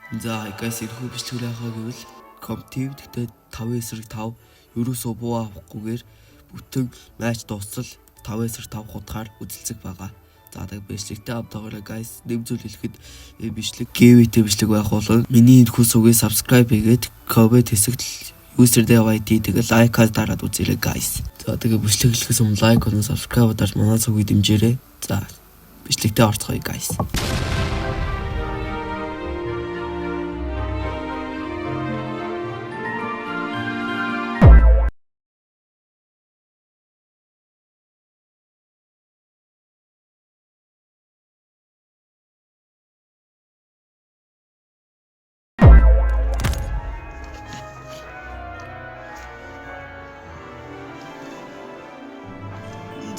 За guys, энэхүү бичлэг яхаа гэвэл competitive, гэхдээ 5 эсрэг 5, ерөөсөө буу авахгүйгээр бүтэн матч дуусал 5 эсрэг 5 хутгаар үзэлцэх байгаа. За, тэг бичлэгтэй хамтаагаарай, guys. Нэг зүйл хэлэхэд, энэ бичлэг giveaway бичлэг байх болон миний энэхүү сувгийг subscribe хийгээд, comment хэсэгт username ID, тэгээ like аа дараад үзээрэй, guys. За, тэгээ бичлэг эхлэхээс өмнө like болон subscribe дарж манай сувгийг дэмжээрэй. За, бичлэгтээ орцгоё, guys.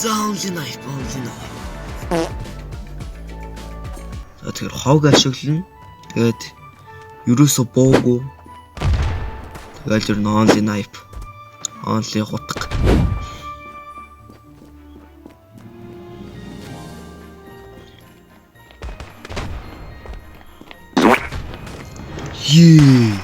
За, only knife, only knife. За, тэгэхээр хог ашиглана. Тэгээд ерөөсө буугүй. Тэгэл ер нь only knife. Only хутга. Ее.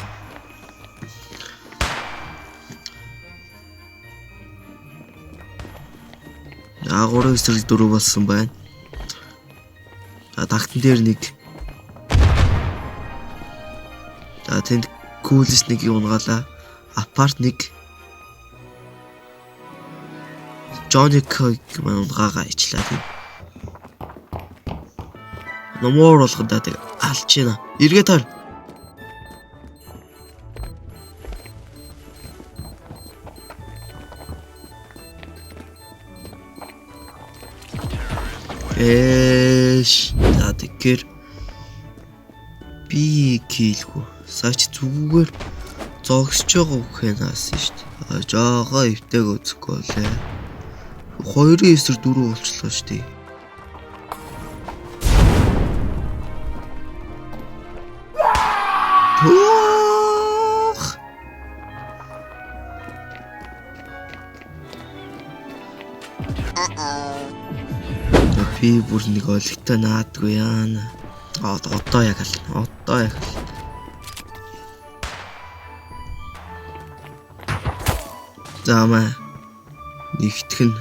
А, 3 эсрэг 4 болсон байна. За, тагтан дээр нэг. За, тэнд coolest нэг унгаалаа. Apart нэг. Johnny Cook маань унгаага ичлаа тийм. Номоор болгондоо тэг алж байна. Эргээ таар. Эш. За, тэгэхээр би килгүй. Саач зүгээр зогсож байгаа үхэнаас шүү дээ. Жаага эвтэйг үзэхгүй лээ. 2-ын эсрэг 4 болчлоо шүү дээ. Түүх. Би бүр нэг олигтой наадгүй яана. Одоо яг л. Одоо яг л. За маа. Нэгтгэх нь.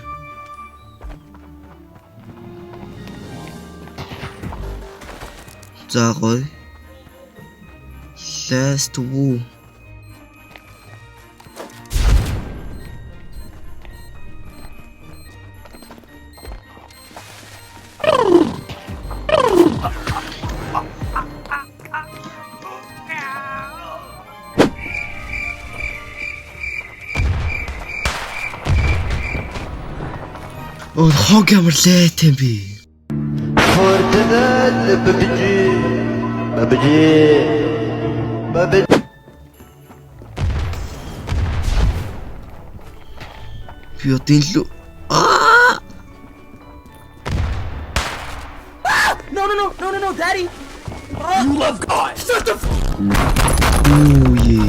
За, гоё. Last woo. Оо, хог ямар лайт юм бэ? Fortnite, PUBG, PUBG, PUBG. Би одоо энэ лүү. Аа! No, no, no, no, no, no, Daddy! You love God. Shut the Үу е.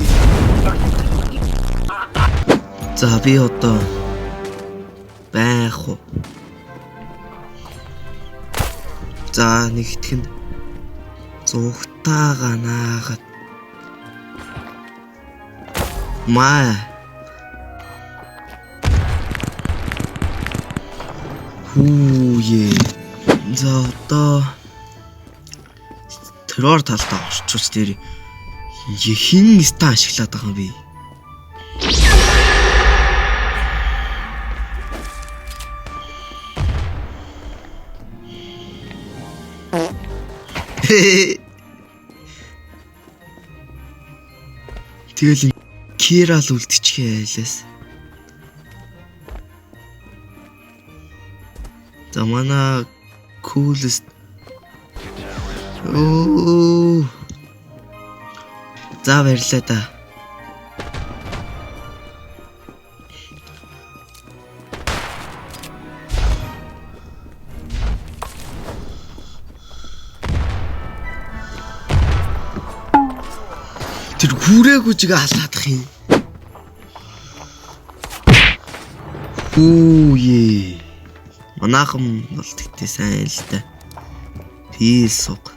За, би одоо байх уу? За, нэгтгэх нь зугтаага наагаад маа. Хүү е. За, одоо террор талдаа орчуулж дээр хин stun ашиглаад байгаа юм бэ? Тэгэл Кира л үлдчихээ айлаас. За, манай coolest. Оо. За, баярлалаа да. Тэр хүрээгүй чигээ алаадах юм. Хүү е. Манайхан бол тэгтээ сайн л да. Пи суг.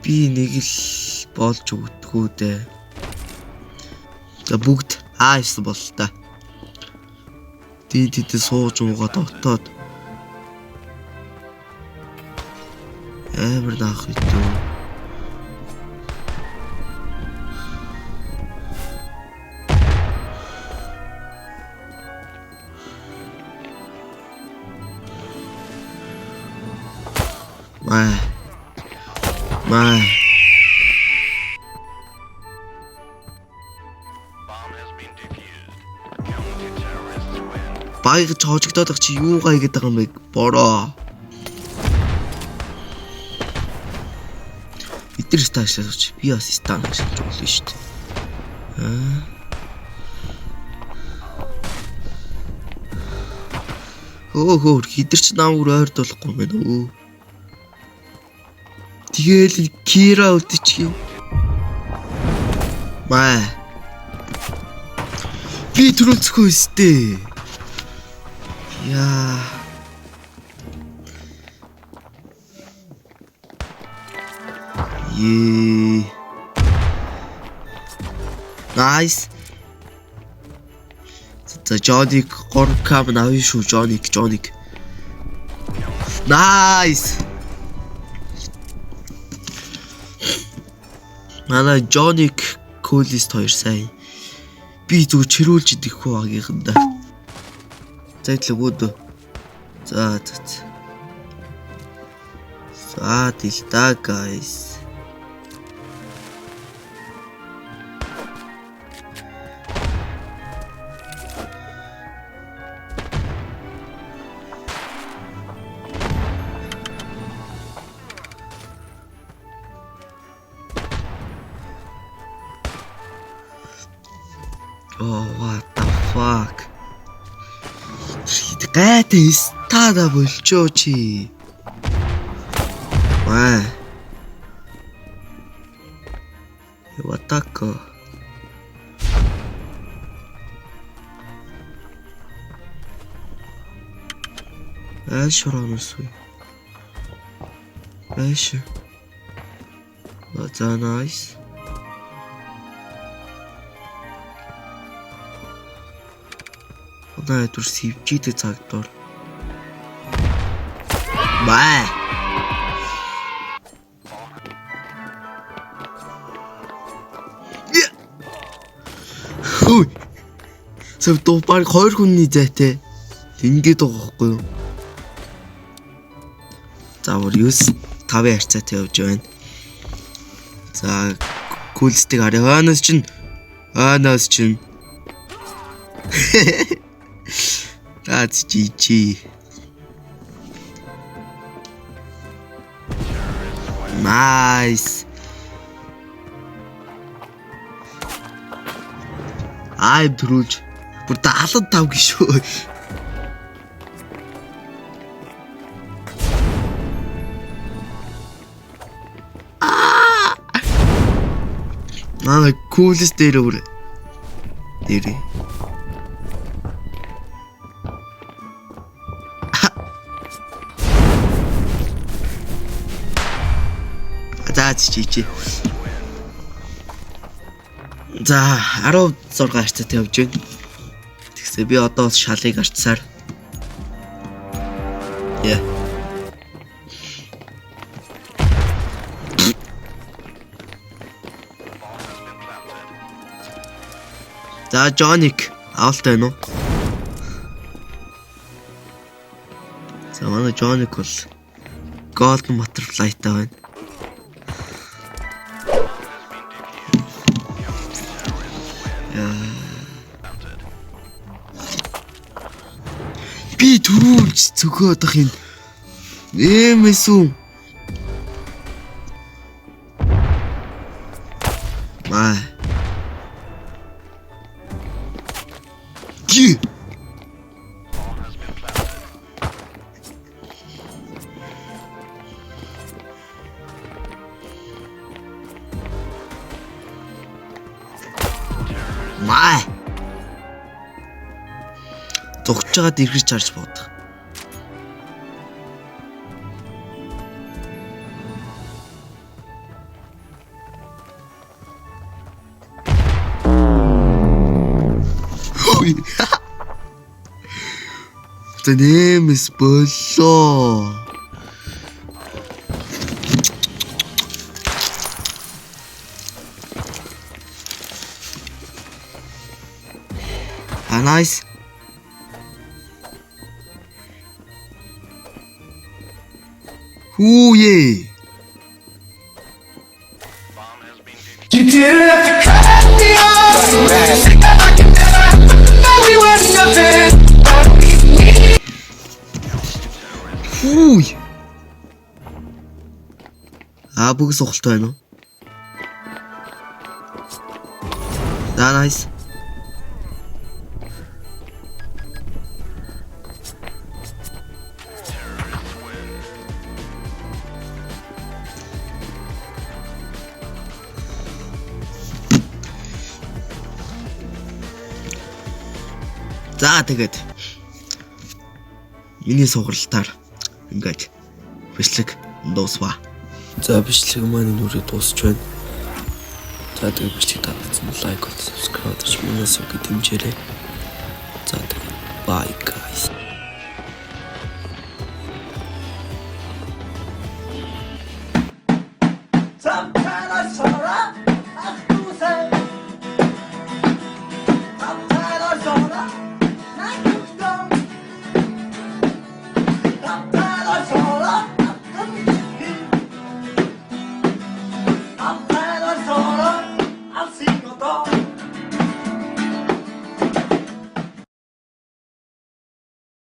Би нэг л болж өгдөггүй дээ. За бүгд аасан бол та. Дид дид сууж уугаад отоод амар наах идэв. Маа. Маа. Баяг чоожигдоод ах чи юугаа хийгээд байгаа юм бэ? Бороо. Эдгээр стаашаач би бас стан ашиглаж болно шүү дээ. Аа. Хөө хөө хидэр чи намайг ойрдуулахгүй юм байна өө. Тэгээл Кира үлдчих юм. Маа. Би түрүүлцэхгүй өстэй. Яа. Ее. Nice. За Johnny 3K авъя шүү Johnny Johnny. Nice. Манай Johnny Coolest хоёр сайн. Би зүг чирүүлж идэхгүй агийнхандаа. За идлээ өөдөө. За за. За дилта guys. Oh, what the fuck? Гайтай стада болчоо чи. Ваа. Ватако. Ааш оронос. Ааш. За nice. Одоо өдөр сэвжидэг цаг дор. Бай. Хүй. Сэв дуу баг хоёр хүний зайтай. Ингээд байгаа байхгүй юу? За бүр 9 5-ын харьцаатай явж байна. За кулстыг харъя. Хойноос чинь хойноос чинь. That's GG. Nice. Ай төрүүлж бүр 75 гişүү. Аа coolest дээр бүр дээр. За чичи. За 16 харьцаатай явж байна. Тэгсээ би одоо бас шалыг арчсаар. Яа. За Жоник авалт байна уу? За манай Жоник бол Golden Butterfly-тай байна. Би түрүүлж цөгөөд ах юм. Эмээс үү? Маа. Ги. Маа. Зогсож байгаад эргэж харж бодох. Хүй. За, нэмс боллоо. А, nice. Хүүе. You didn't have to cut me off. I can never, but we were nothing. Хүй. А, бүгд сухалтай байна уу? За, nice. За, тэгээд миний сугралтаар ингээд бичлэг дуусва. За, бичлэг маань энэ үрээ дуусч байна. За, тэгээд бичлэг таалагдсан бол like, subscribe хийж миний сувгийг дэмжээрэй. За, тэгээд bye.